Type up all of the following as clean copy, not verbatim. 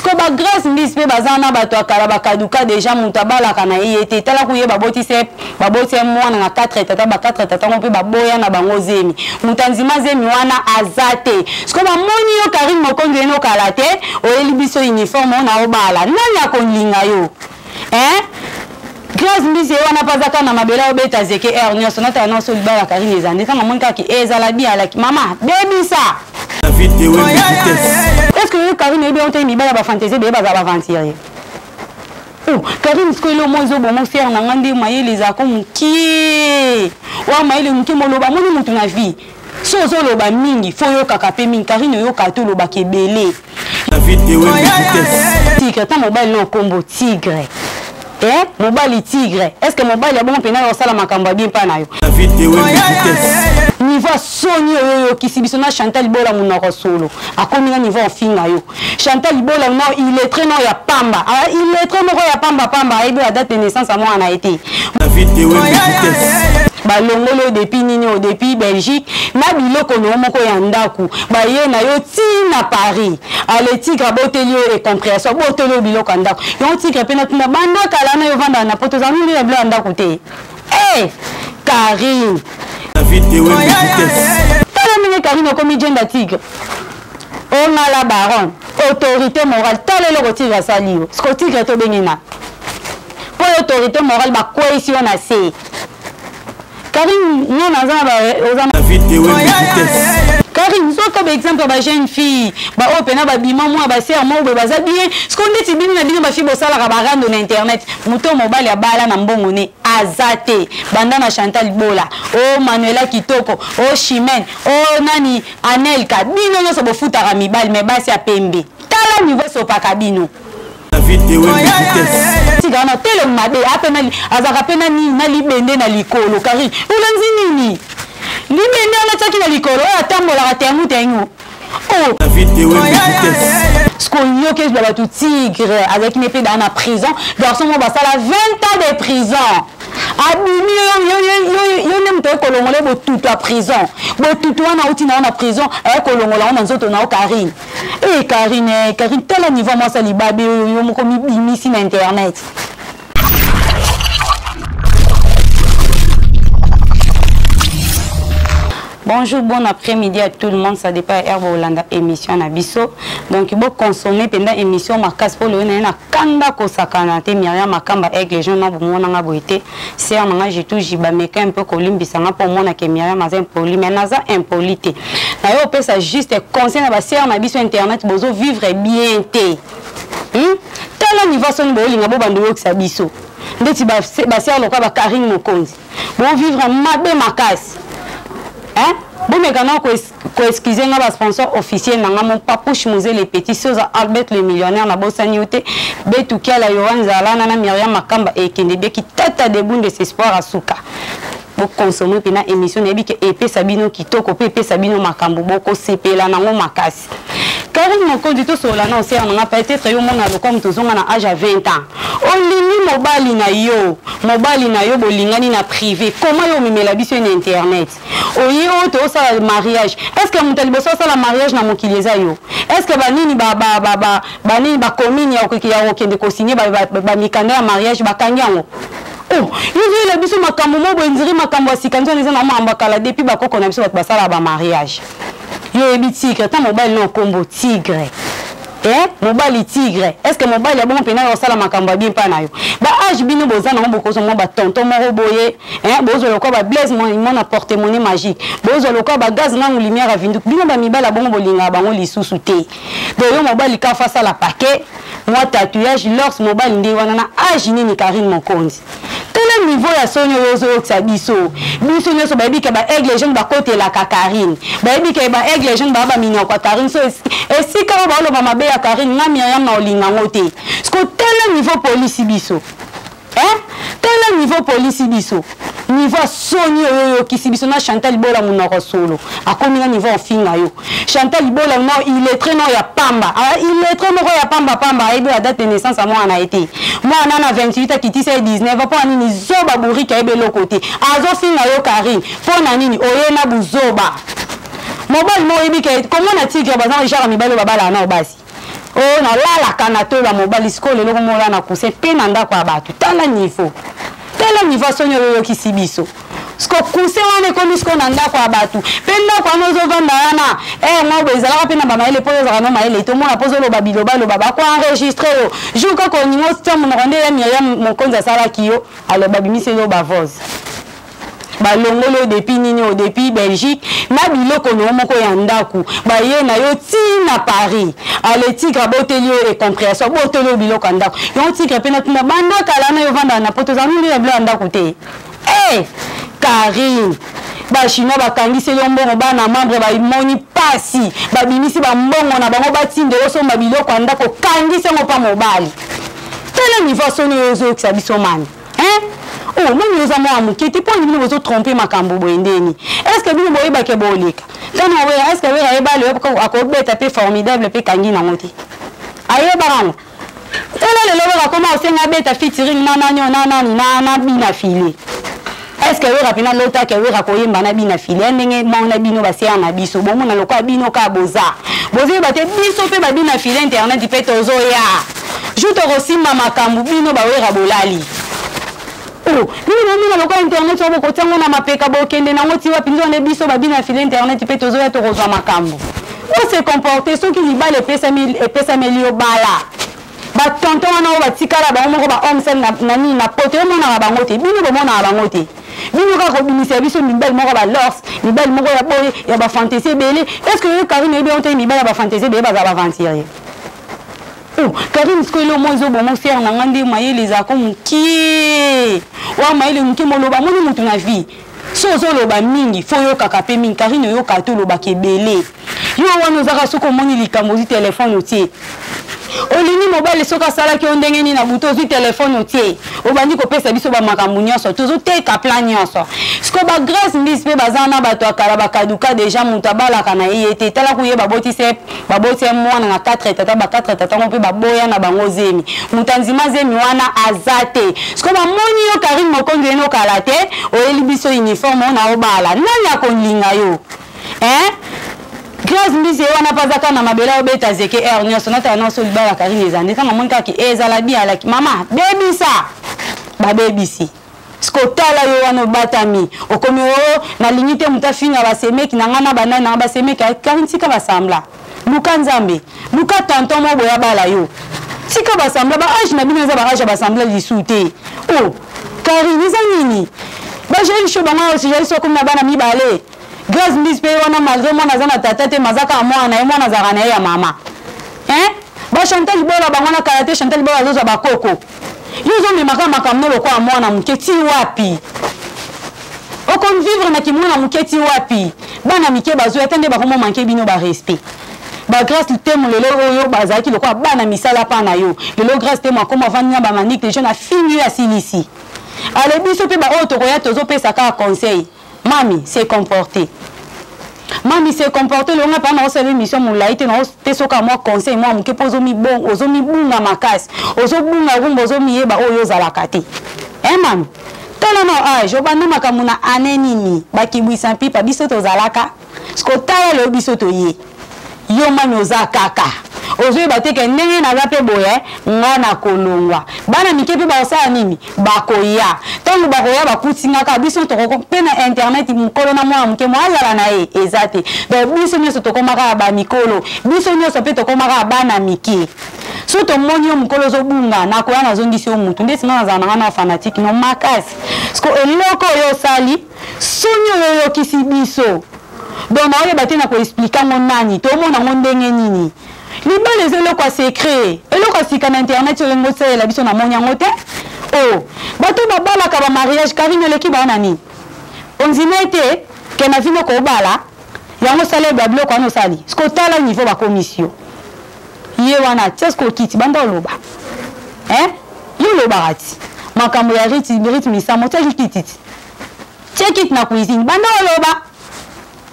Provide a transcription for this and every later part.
Sikoyo ba Grace Mbizi mpe baza na bato ya kala bakaduka deja, moto abalaka na ye ye te. Tala kuye babotisi babotisi ye mwana na 4 tata, ba 4 tata ngo mpe baboya na bango zemi, moto andima zemi wana aza te. Sikoyo bamoni yo Carine Mokonzi oyeni okala te, oyeli biso uniforme oyo na obala, nani akolinga yo hein? Grace Mbizi ye wana mpe aza kaka na mabele obeta zeke heure nyonso natala nyonso libala Carine eza nde ntango amoni kaka ezala bien alaki mama bebisa. Est-ce que yo Carine oyebi yango te mibali ya bafantaisie ebele bazala baventurier? Oh, Karine sikoyo eloko moko ezoboma fiere na ngai nde mayele ezalaka mokie oyo mayele moke moloba moni motu na vie so ozoloba mingi fo oyokaka mpe mingi. Karine oyokaka te, olobaka ebele. Tigre ta mobali na okombo tigre, eh mobali tigre, est ce que mobali ya bongo mpena osala makambo ya bien mpa na yo? Niveau soni oyo oyokisi biso na Chantal Bola monoko solo akomi na niveau ofinga yo Chantal Bola no illettré no ya pamba, ah, illettré moko ya pamba pamba, ayebi la date de naissance ya mwana na ye te. Balongoli oyo depuis nini, oyo depuis Belgique na biloko na yo moko ya ndako baye na yo ti na Paris. Ale tigre aboteli yo incompréhension, aboteli yo biloko ya ndako yango. Tigre mpe natuna, banda kala na yo ovandaka na poto, ozala nini na biloko ya ndako te? Eh, Karine, tala ndenge Karine okomi jenda tigre ongala baron autorité morale. Tala eloko tigre asali yo. Siko tigre tobengi na mpo yo autorité morale bakweyisi yo na se. Karine, nga naza na Karine, zoka baexemple ya bajeune fille baoyo mpena babima mwa basere moko boye baza bien. Siko ndeti bino na bino bafille bosalaka barando na internet, moto mobali abala na mbongo ne aza te. Banda na Chantal Bola, o Manuela Kitoko, o Chimene, o nani Anelka, bino nyonso bofutaka mibali me basi ya pembe. Tala niveau esopaka bino. Tika wana telemi mabe ape azalaka mpe na libende na likolo. Karine, olandi nini? Libende wana atiaki na likolo oyo atambolaka tengu tengu. Oh, sikoyoki ezwa bato. Tigre azalaki ne mpe daa na prison, garçon moko basala 20 ans de prison abimi. Yo nde moto aye kolongola ye botutu ya prison, botutu wana auti na yo na prison, aye kolongola yango na nzoto na yo Karine. E Karine, Karine, tala niveau mwasi ya libabe oyo yo moko mibimisi na internet. Bonjour, bon après-midi à tout le monde. Ça dépend ya Herbe émission na biso. Donc, bo consommer pendant émission makasi po le na kanda kosakana te. Myriam Makamba aigle jeune na bomona nga boye te. Sœur na nga jitu jiba meka un peu kolimbisa nga po mona ke Myriam aza impoli, mais naza impoli te. Na yo opesa juste conseil na ba sœur na biso internet, bozo vivre bien te. Tala niveau soni bolinga bo bando yokisa biso. Ndeti ba ba sœur lokola ba Karine Mokonzi. Bo vivre mabe makasi. Hein? Bomeka na koexcuse nga basponsor officiel na nga, mon papouche Mozele Petit Soza, Albert le millionnaire, nabosani yo te, Betukiala Yohan Zalana na Myriam Makamba ekende beki tata debunde espoir asuka. Bokonsome mpena émission, nayebi ke epesa bino kitoko mpe epesa bino makambo bokosepela nango makasi. Karine Mokonzi, tosolola na osere na nga. Peut-être yo mona lokwa moto ozonga na age ya 20 ans, olingi mobali na yo, mobali na yo bolingani na privé, comment yo omemela biso na internet oye oyo toosala mariage? Est ce que moto ya liboso asala mariage na mokili eza yo? Est ce que banini banini bacommune ya kokende kosigne bamikanda ya mariage bakangi yango? Oh, yozoyela biso makambo mo boye ndiri makambo ya sika, nzwana eza na makambo ya kala depuis bakoko na biso bato basalaka bamariage. Yo oyebi tigre ta mobali na okombo tigre, eh mobali tigre, est ce que mobali ya bongo mpena osala makambo ya bien mpa na yo? Ba age bino boza nango, bokozwa mwa batonton moko boye, eh bozwa lokola ba Blaise mona porte monnaie magique, bozwa lokola ba gaz ngangu lumière ya vinduku. Bino bamibali ya bongo bolingaka bango lisusu te. Donc yo mobali kafa asala paquet mwa tatouage lors mobali nde wana na age nini? Karine Mokonzi, tala niveau ya soni oyo ozoyokisa biso. Biso nyonso bayebi ke baaigle jaune bakotelaka Karine, bayebi ke baaigle jaune baa baminoko ya Karine. So esika oyo baoloba mabe ya Karine, nga Miriam na olinga yango te. Siko tala niveau polisi biso, hein? Tala niveau polisi biso, niveau soni oyo oyokisi biso na Chantal Bola monoko solo akomi na niveau ofinga yo Chantal Bola no illettré no ya pamba, ah, illettré moko ya pamba pamba, ayebi la date de naissance ya mwana na ye te. Mwana na 28 akitisa ye 19 mpo na nini? Zoba bourike, ayebi eloko te, azofinga yo Karine mpo na nini? Oye na buzoba mobali mo oyebi ke komona tigre baza genre mibali oyo babalaka nao basi. Oyo nalalaka na tola mobali, sikoyo lelo komola na coussin mpe na ndako ya bato. Tala niveau, tala niveau soni oyo oyokisi biso. Siko coussin wana ekomi sikoyo na ndako ya bato, mpe ndako wana ozovanda wana mwa boye ezalaka mpe na bamayele, mpo ozalaka no mayele te, omona mpo ozoloba bilobaloba, bakoenregistre yo jour kaka oninga otia monoko nde ya Miriam Mokonzi asalaki yo. Alors babimiseli yo bavose, balongoli yo depuis nini oyo, depuis Belgique, na biloko na yo moko ya ndako, baye na yo ntina Paris. Ale Tigre aboteli yo incompréhension, aboteli yo biloko ya ndako yango. Tigre mpe natuna, banda kala na yo vandaka na poto, ozala nini na biloko ya ndako te? E Karine, bachinois bakangiseli yo mbongo, bana membre bamoni pasi, babimisi bambongo na bango, batindela osomba biloko ya ndako, okangisi yango mpa mobali. Tala niveau soni oyo ozoyokisa biso, mani, hein? Oh, moni oza mwana moke te, mpo bino bozotrompe makambo boye ndeni? Est ce que bino boyebake boleka ntango Wera? Est ce que Wera ayeba lelo akobeta mpe Formidable mpe kangi nango te? Ayebaka yango. Tala lelo Wera akoma osenga abeta featuring na nani, na nani, na bina file. Est ce que Wera mpena lotaka Wera koyemba na bina file ndenge mwana na bino baseya na biso? Bomona lokola bino kaka boza bozoyeba te, biso mpe babina file internet mpe tozoya jour tokosimba makambo. Bino bawera bolali. Oh, bino bomona lokola internet oyo bokotia yango na mapeka, bokende nango ti wapi? Nzonde biso babina file internet mpe tozoya, tokozwa makambo. Ose comporte, soki libala epesameli yo, bala. Batonton wana oyo batikala bango moko bahomme seul na nini na poto, omonaka bango te. Bino bomonaka bango te. Bino kaka kobimisa biso mibali moko balors, mibali moko ya boye, ya bafantaisie ebele. Est ce que yo Karine oyebi yango te? Mibali ya bafantaisie ebele bazala baaventurier. Oh, Karine, sikoyo eloko moko ezoboma frère na nga nde mayele ezalaka mokie wa mayele moke. Moloba moni motu na vie, so ozoloba mingi, fo oyokaka mpe mingi. Karine, oyokaka te, olobaka ebele. Yo wana ozaka, soki omoni likambo, ozwi telefone otie. Olingi mobali soki asalaki yo ndenge nini na butu, ozwi telefone otie, obandi kopesa biso bamakambo nyonso, tozoteka plan nyonso. Siko bagrâce mbisi mpe baza na bato ya kala bakaduka deja, moto abalaka na ye ye te. Tala kuye, babotise, baboti ye mwana na 4 tata, ba 4 tata ngo mpe baboya na bango zemi, moto andima zemi wana aza te. Siko bamoni yo Karine Mokonzi, ye nokala te, oyeli biso uniforme oyo na obala, nani akolinga yo, hein? Grâce Mbisi ye wana mpe azaka na mabele, obeta zeke heure nyonso. Natala nyonso libala Karine eza nde ntango amoni kaka ezala bien, alaki mama bebisa, babebisi. Sikotala yo wana obatami, okomi o nalingi te moto afinga basemeki na ngai na banani na ngai basemeki. Karine, tika basambla, luka Nzambe, luka tonton moko boya bala yo. Tika basambla, baage na bino eza baage ya basambla lisu te. O Karine, eza nini? Bajael Show bango jael so akomi na bana mibale. Grâce Mbisi mpe wana, malgré mwana aza na tata te, maza kaka mwana na ye, mwana azalaka na ye ya mama, hein? Bachantal Bola bango na kala te, Chantal Bola azozwa bakoko. Yo ozomemaka makambo no lokola mwana moke ti wapi? Okonvivre na kimwana moke ti wapi? Bana mike bazwi ata nde bakomomanke bino barespect. Bagrâce Temo lelo oyo bazalaki lokola bana misala mpa na yo. Lelo Grâce Temo akoma avandi na bamanike de jeune, afingi yo, asilisi. Ale biso mpe baoyo tokoya, tozopesa kaka conseil: mami, se comporter, mami, se comporter. Longa mpa na osala émission molai te, naopesa mwa conseil mwa moke, mpo ozomibunga makasi, ozobunga rumba, ozomiyeba oyo ozalaka te. E mami, tala na age obanda makambo na ane nini, bakibwisa mpipa biso tozalaka. Sikotala lelo biso toye, yo mami oza kaka ozoyeba te ke ndenge naza mpe boye, nga na kolongwa. Bana mike mpe bakosala nini? Bakoya, ntango bakoya bakuti nga kaka. Biso tokoko mpe na internet, mokolo na mwana moke mo azala na ye eza te. Donc biso nyonso tokóma kaka bamikolo, biso nyonso mpe tokóma kaka bana mike. So tomoni yo mokolo ozobunga, nakoya nazongisi yo mutu. Nde nsima nazala nanga na fanatique no makasi. Parceke eloko oyo osali, soni oyo oyokisi biso, donc naoyeba te na koexplike yango nani, tomona yango ndenge nini. Libala eza eloko ya secret, eloko ya sika na internet oyo ngo osalela biso, namoni yango te. O bato babalaka bamariage, Karine oleki bao na nini? Ondima ete ke na vi moko obala yango, osala ba biloko wana osali. Siko tala niveau bakomisi yo ye wana, tia siko okiti banda oloba, hein? Yo olobaka ti makambo ya rite misamo, otiaki kiti ti, tia kiti na cuisine, banda oloba.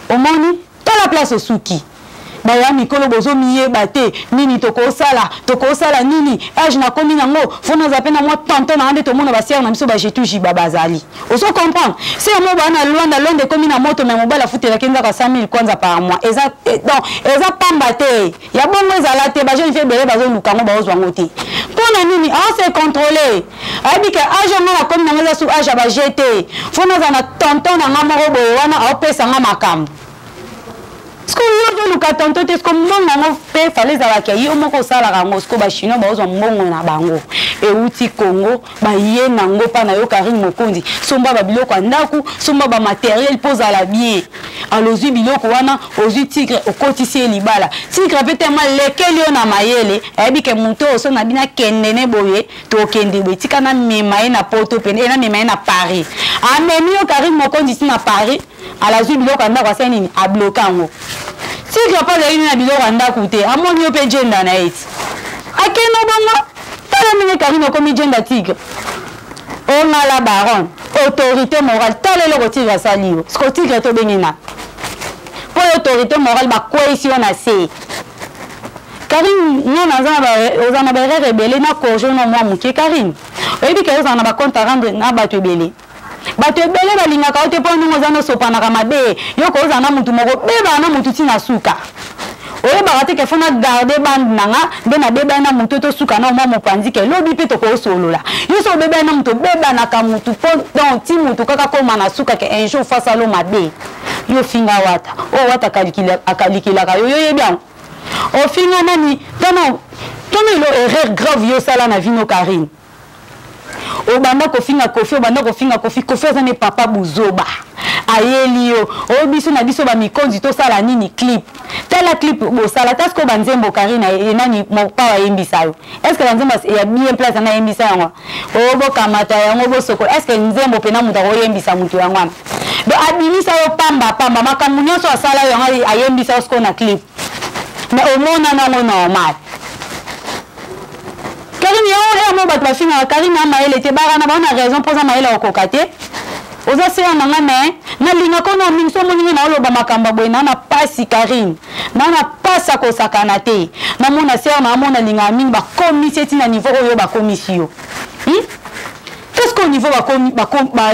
Omoni, tala place osuki. Baya mikolo bozomiyeba te nini tokosala, tokosala nini, age nakomi nango fo naza mpe na mwa tonton na nga nde tomona basiere na biso bajetu jiba bazali. Ozo comprendre se yango baa na Luanda, Luanda ekomi na moto, me mobali afutelaki nzaka 100 000 kwanza par mois. Eza donc eza pamba te ya bongo ezala te. Bajeune fille ebele bazoluka yango, baozwa yango te. Mpo na nini? Aose contrôle, ayebi ke age yango nakomi nango eza su age ya baje te, fo nazala na tonton na nga moko boye wana aopesa nga makambo. Siko yo ozoluka tonton te, siko mbongo yango mpe fale ezalaka yo moko osalaka yango. Siko bachinois baozwa mbongo na bango euti Congo, baye nango mpa na yo Karine Mokonzi, somba babiloko ya ndako, somba bamateriel mpo ozala bien. Alozwi biloko wana, ozwi tigre, okotisi ye libala. Tigre mpe tema lekeli yo na mayele, ayebi ke moto oyo so na bino akende ne boye, tokende boye, tika namema ye na poto pene, namema ye na Paris. Amemi yo Karine Mokonzi ti na Paris, alazwi biloko ya ndako, asali nini? Abloke yango. Tigre mpe azali na biloko ya ndako te, amoni yo mpe jenda na ye ti akende bongo. Tala ndenge Karine okomi jenda tigre, ongala baron autorité morale. Tala eloko tigre asali yo. Siko tigre tobengi na mpo yo autorité morale, bakweyisi yo na se. Karine, nga naza oza na baerreur ebele na corriger na mwa moke. Karine, oyebi ke ozala na bacompte à rendre na bato ebele. Bato ebele balingaka yo te mpo ndenge oza nosopanaka mabe. Yo kozala na mutu moko, bebaka na mutu ntina suka, oyebaka te ke fo na garde bande na nga nde nabebani na motu, tosuka na mwa mopanzi ke lobi mpe tokosolola. Yo so obebani na motu, obebanaka motu mpo donc ti motu kaka koma na suka ke un jour fasalo mabe. Yo finga wata oyo wata akalikilaka yo, yo yebi yango. Ofinga nani tono tono, elo erreur grave yo osala na vino Karine. Obanda kofinga Kofi, obanda kofinga Kofi. Kofi aza ne papa buzoba, ayeli yo oyo biso na biso bamikonzi tosala nini clip. Tala clip bosala ta sikoyo banzembo Karine nani mopawa ayembisa yo. Est ce que banzembo ya bien place ana ayembisa yango oyo bokamata yango bosokola? Est ce que nzembo mpena moto akoyembisa moto yango wana? Donc abimisa yo pamba pamba, makambo nyonso asala yo yango ayembisa yo sikoyo na clip, mais omona nango normal. Karine, yango ere mo bato bafingaka Karine na mayele te, baka na bango na raison mpo oza mayele okoka te. Oza seya na nga, me nalingaka ona mingi. So omoni ngai naoloba makambo ya boye, naa na pasi Karine, naa na pasi akosakana te. Namona sere na amona alingaka mingi, bakomisi eti na niveau oyo bakomisi yo, Qu'est-ce qu'au niveau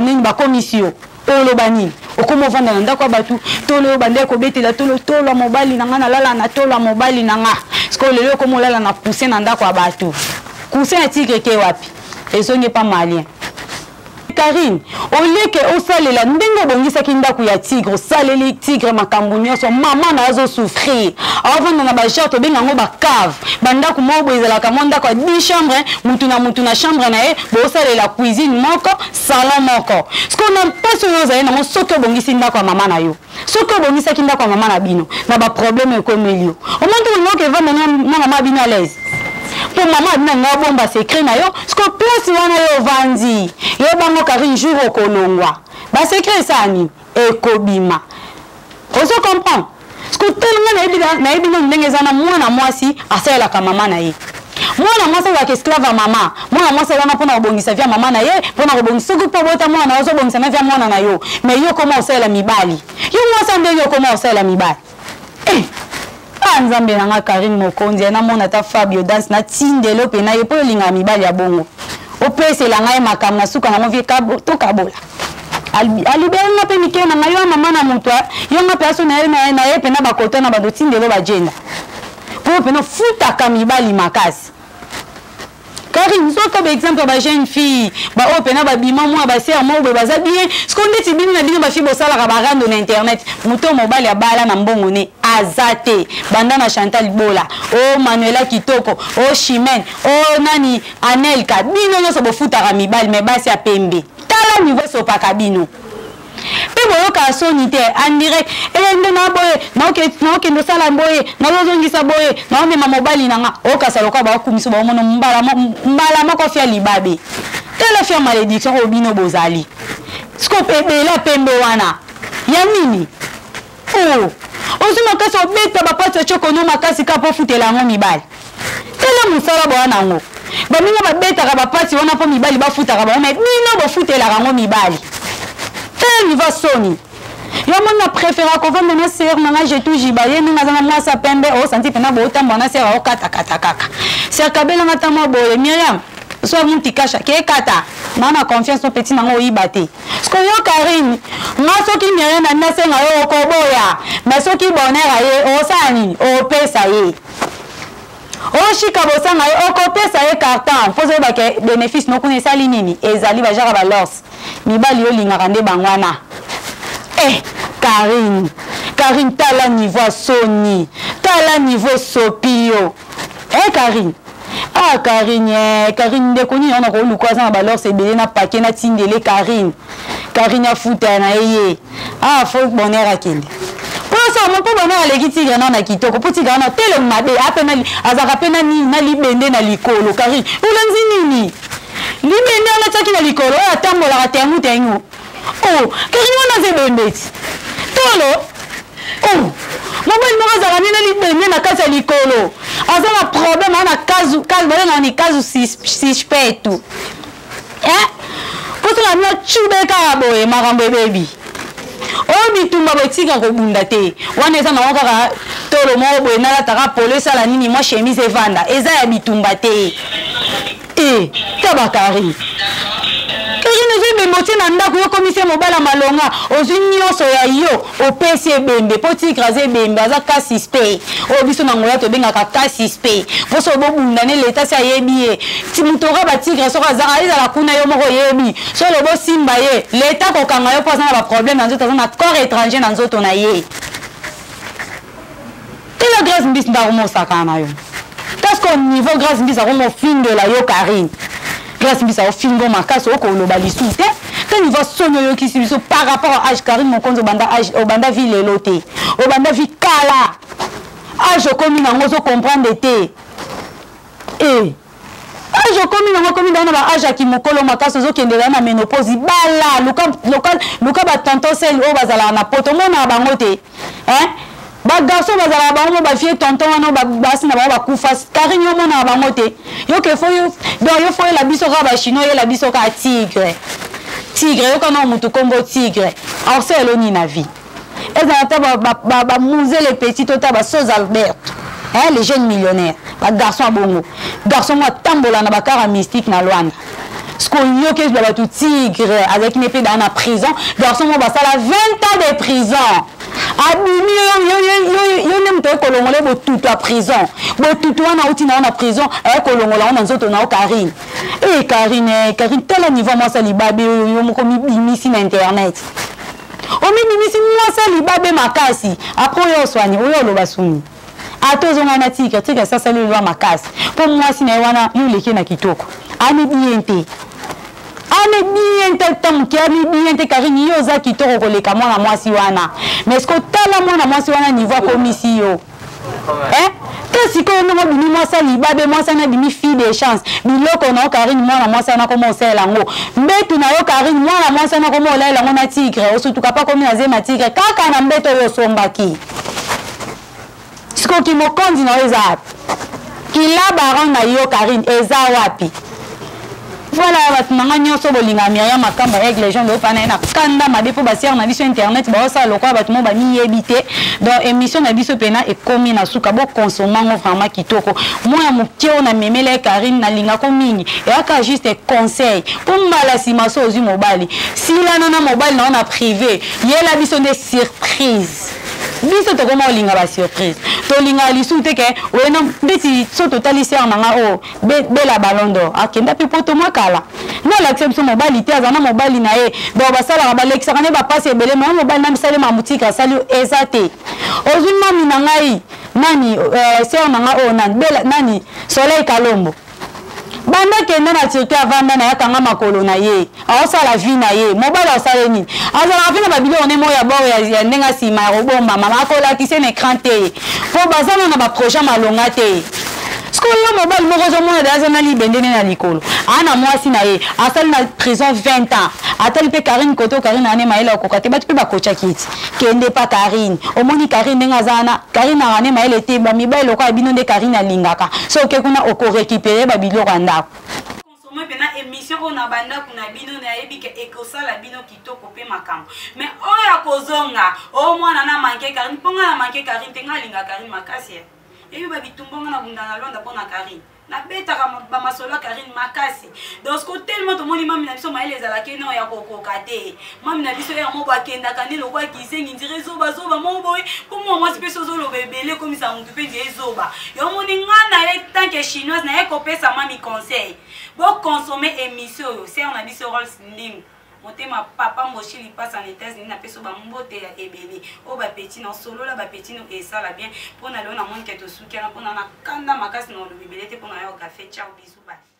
nini bakomisi yo, oloba nini? Okoma ovanda na ndako ya bato, tolo oyo bandeki kobetela tolo, tolo ya mobali na nga, nalala na tolo ya mobali na nga. Sikoyo lelo okoma olala na coussin na ndako ya bato. Coussin ya tigre ke wapi? Ezongi epa malien. Karine, olieke osalela ndenge obongisaki ndako ya tigre, osaleli tigre makambo nyonso, mama na azosouffrir, aovanda na bagenre tobenga yango bacave, bandako moko boye ezalaka mwa ndako ya 10 chambre, mutu na mutu na chambre na ye, bosalela cuisine moko, salon moko. Sikoyo na mpasi oyo ozali nango, soki obongisi ndako ya mama na yo, soki obongisaki ndako ya mama na bino na baproblème ekomeli yo, omoni te olingi okevanda na mama bino à l'aise, mpo mama bino alingi abomba secret na yo. Siko place wana yo ovandi, yebango Karine, jour okolongwa, basecret esala nini? Ekobima. Ozo comprendre? Siko tala, nga nayebi nano ndenge eza na mwana mwasi asalelaka mama na ye. Mwana mwasi azalaka esclave ya mama. Mwana mwasi aza na mpona kobongisa vie ya mama na ye, mpona kobongisa. Soki mpo obota mwana, ozobongisa na vie ya mwana na yo, mais yo koma osalela mibali. Yo mwasi ndenge okoma osalela mibali, eh! Ah, nzambe na nga Karine Mokonzi, namona ata Fabio Dance natindelo mpe na ye mpo olingaka mibali ya bongo, opesela ngai makambo na suka nango vie tokabola. Alibere nga mpe mike na ngai, yo mama na moto, yo nga mpe aso na ye na ye mpe na bakota na bato tindelo bajenda mpo mpena ofutaka mibali makasi. Karine, soki ba exemple ya ba jeune fille baoyo mpena babima mwa basere moko boye, baza bien. Siko ndeti bino na bino bafille bosalaka barando na internet, moto mobali abala na mbongo ne aza te. Banda na Chantal Bola, o Manuela Kitoko, o Chimene, o nani Anelka, bino nyonso bofutaka mibali, me basi ya pembe. Tala niveau esopaka bino mpe boyokaka soni te en direct. E nde na boye naokende osala boye, nazozongisa boye, naomema mobali na nga, okasa lokola baokumisa baomona mbala moko fia libabe. Tala fia malédiction oyo bino bozali siko ebele ya pembe wana ya nini? O ozwi makasi, obeta bapati ya chokono makasi kaka mpo ofutela yango mibali. Tala mosala boya nango, baninga babetaka bapasi wana mpo mibali bafutaka bango, me bino bofutelaka yango mibali. Tala niveau soni. Yo moni na préféra kovanda na sœur na nga jetu jiba ye ndenge aza na mwasi ya pembe osanti mpena botambola na sœur aokatakata kaka. Sœur kabelanga ata mwa boye Myriam so muti kasha ke kata na na confiance no petit nango oyiba te. Siko yo Karine nga soki Myriam na nasenga yo okoboya mais soki bonheur aye osala nini opesa ye. Oshika bosanga ye okopesa ye carton mpo ozoyeba ke bénéfice no kuna esali nini ezali bajaka balors mibali yo olingaka nde bango wana eh Karine Karine tala niveau ya soni tala niveau esopi yo eh Karine ah Karine eh, Karine ndeko nini wana koluka aza na balors ebele na pake na tindele Karine Karine afuta na ye ye ah fo bonheur akende mposa mo mpo bonheur aleki tigre nao na kitoko mpo tigre wana telemi mabe ape azalaka mpe na nini na libende na likolo Karine olandi nini libende wana atiaki na likolo oyo atambolaka tengu tengu o oh, Karine wana aza ebembe ti tolo o oh, mobali moko azalaka nde na libende na kati ya likolo aza na problème aza na kazu babengaka ni kazu suspectu eh poso na bino cube kaka boye makambo ebebi oyo bitumba boye tika kobunda te wana eza nango kaka tolo moko boye nalataka polo esala nini mwa chemise evanda eza ya bitumba te e tabakari Karine ozwi ebembe otie na ndako yo okomisi ye mobala malonga ozwi nyonso ya yo opesi ebembe mpo tigre aza ebembe aza cas suspect oyo biso na Angola tobengaka cas suspect mpo soki bobunda ne leta si ayebi ye ti moto oka batigre soki aza ezala kuna yo moko oyebi soki olobi osimba ye leta akokanga yo mpo aza na baproblème na nzoto aza na corps étranger na nzoto na ye tala Grace Mbisi nde akomosakana na yo parce que niveau Grace Mbisi akomofingela yo Karine Grace Mbisi aofingo makasi okoloba lisusu te te niveau soni oyokisi biso par rapport à âge Karine Mokonzi obanda âge obanda vie lelo te obanda vie kala âge okomi nango ozo comprendre te eh age okomi nango okomi ndango na ba age ya kimokolo makasi ozokendela na menopause bala luka, luka, luka batonton sel oyo bazalaka na poto omonaka bango te hein? bagarçon bazalaka bango mo bafie tonton wana basi na bango bakufa karine yo omonaka bango te yo ke fo donc yo foyela biso kaka bachinois oyela biso kaka tigre tigre yoka nao motu nkombo tigre orse eloni na vie ezala ata bamuze le petit to ta basos albert eh, les jeunes millionnaires bagarçon ya bongo garçon moko atambola na bakara mystique na lwanda sikoyoki ezwa bato tigre azalaki ne mpe daa na prison garçon moko basala 20 ans de prison abimi yo nde moto aye kolongola ye botutu ya prison botutu wana auti na yo na prison aye kolongola yango na nzoto na yo karine e karine karine tala niveau mwasi ya libabe oyo yo moko mibimisi na internet omibimisi mwasi ya libabe makasi apres oyo oswani oyo oloba suni ata ozonga na tika tika sasali lwa makasi mpo mwasi na ye wana yo oleki na kitoko ani bien te ani bien te ata moke ani bien te karine yo oza kitoko koleka mwana mwasi wana mais ce tala mwana mwasi wana niveau akomisi yo eh? te sikoyo ndenge obimi mwasi ya libabe mwasi wana abimi fille de chance biloko na yo karine mwana mwasi wana koma osalela yango mbetu na yo karine mwana mwasi wana koma olalela yango na tigre osutuka mpe akomi na zema tigre kaka na mbeto oyo osombaki sikoyo kimokonzi na yo eza wapi kila baron na yo karine eza wapi Voilà bato na nga nyonso bolinga Myriam Makamba Aigle Jaune oyo na ye na kanda mabe mpo basiere na biso internet baosala lokola bato moko bamiyebi te donc émission na biso mpena ekomi na suka bokonsoma ngo vraiment kitoko mwa ya moke oyo namemela ye Karine nalingako mingi eyaka juste conseil mpo mbala nsima so ozwi mobali silana na mobali na yo na privé yela biso nde surprise biso tokoma olinga ba surprise tolingaka lisusu te ke oyena ndeti so totali sere na nga oyo Bella ballon d'or akenda mpe poto mwa kala nde alakisa biso mobali te aza na mobali na ye donc basalaka balekisaka nde bapasi ebele ma mobali na misali mamutika asali eza te ozwi mami na ngai nani euh, sœur na ngai oyo nani Bella nani Soleil Kalombo banda kenda na Turquie avanda na ye akanga makolo na ye aosala vie na ye mobali asala nini azalaka mpe na babiloko ne moko ya bor ya ndenge nsima ya kobombama akolakisa na écran te mpo baza na na baprojet malonga te sikoyo yo mobali moko ozomona de aza na libende ne na likolo aa na mwasi na ye asali na prison 20 ans atali mpe karine koto karine ane mayele akoka te bato mpe bakotyaki eti kende pa karine omoni karine ndenge aza wana karine akane mayele te bamibali lokola bino nde karine alingaka so oke kuna okorekipere babiloko ya ndako. Consommer pena mpena émission oyo na bandako na bino, nayebi ke ekosala bino kitoko mpe makambo. Mais oyo akozonga o mwana na manke Karine, mpo nga na manke Karine te, nga alinga Karine makasi. Eyebi babitumba nga na bunda na Lwanda mpo na Karine, nabetaka bamasolo ya Karine makasi. Donc siko tellement tomoni mami na biso mayele ezalaki no ya kokoka te. Mami na biso ya moko akendaka nde lokola kizengi, ndire zobazoba moko boye, mpo mwa mwasi mpe so ozoloba ebele ekomisa motu mpe ndire zoba. Yo moni nga na ye tant que chinoise naye kopesa mami conseil. Boconsommer émission oyo, sere na biso Rols Ndimbu motema, papa Moshi Lipasa na États-Unis, napesi bambote ya ebele oyo bapeti na solola bapeti no esala bien. Mpo na lelo namoni ke tosukiana, mpona na kanda makasi na olobi ebele te, mpo na yo gafe. Ciao, bisous, bye.